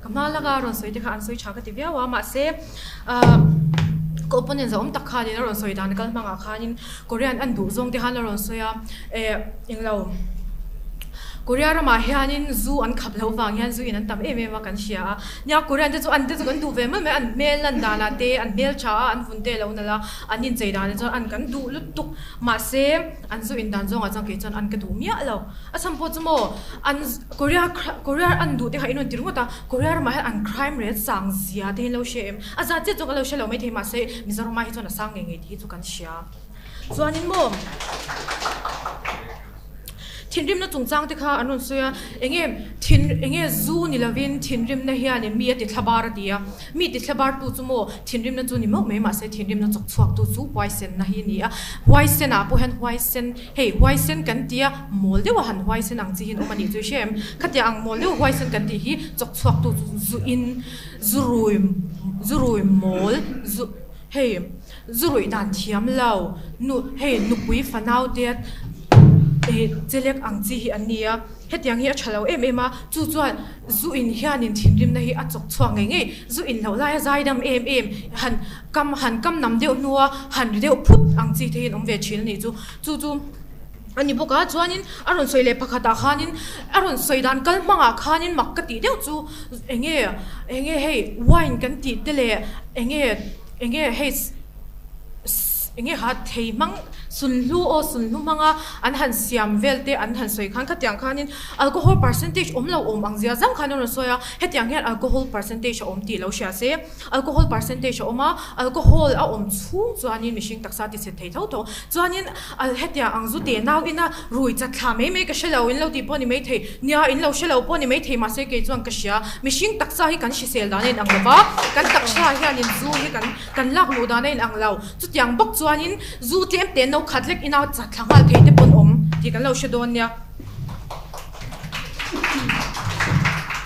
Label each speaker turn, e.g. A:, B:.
A: Ka hma laka rawn sawi te kha an sawi tha ka ti viau a, mahse ahh ka opponent zawh awm tak khanin a rawn sawi dan kal hmangah khanin Korean an duh zawng te khan a rawn sawi a, eh englo Korea ramah hianin zu an khap loh vang hian zu in an tam em em a kan hria a, nia Korean te chu an te chu kan duh ve mai mai a, an hmel lan danah te an hmel tha a an vun te a lo nalh a, an inchei danah chuan an kan duh lutuk mahse an zu in dan zawngah chuan kei chuan an ka duh miah lo. A chhan pawh chu maw an Korea Korea an duh te kha in rawn ti ringawt a, Korea ramah hian an crime rate sang zia te hi an lo hre em? A zat chiah chu ka lo hre lo maithei mahse Mizoramah hi chuan a sang ngei ngei tih hi chu kan hria. Chuanin maw thinrimna chungchang te kha an rawn sawi a, enge thin enge zu ni lovin thinrimna hianin mi a ti thla bar a ti a, Mi tithlebar tu chu maw thinrimna chu ni mauh mai mahse thinrimna chawk chhuak tu chu huaisenna hi a ni a, huaisen ah pawh hian huaisen hei huaisen kan tia mawl deuh a han huaisen ang chi hi an awm a nih chu i hre em? Khatia ang mawl deuh huaisen kan tih hi chawk chhuak tu chu zu in zu rui zu rui mawl zu hei zu ruih dan thiam lo nu hei nupui fanau te eh chelek ang chi hi an ni a. Hetiang hi a tha lo em em a, chu chuan zu in hianin thinrimna hi a chawk chhuak ngei ngei. Zu in loh laia zaidam em em, han kam han kam nam deuh hnua han ri deuh phut ang chi te hian awm ve thin a nih chu. Chu chu a ni bawk a, chuanin a rawn sawi leh pakhatah khanin a rawn sawi dan kal hmangah khanin mak ka tih deuh chu eng nge eng nge hei wine kan tih te leh eng nge eng nge hei Eng nge kha thei hmang sunhlu aw sunhlu hmanga an han siam vel te an han sawi khan khatiang khanin alcohol percentage awm lo awm ang zia zang khan an rawn sawi a, hetiang hian alcohol percentage a awm tih lo hria se, alcohol percentage a awm a, alcohol a awm chhung chuanin mihring taksa ti chhe thei tho tho chuanin al hetiang ang zu te nau ina rui chat thla mai mai ka hre lo in lo tih pawh a ni maithei nia in lo hre lo pawh a ni maithei mahse kei chuan ka hria mihring taksa hi kan hrisel dan a inang lo va kan taksa hianin zu hi kan Kan lak luh dan a inang lo. Chutiang bawk chuanin zu tlem te no khat lek ina chat thla nghal thei te pawn awm tih kan lo hre dawn nia.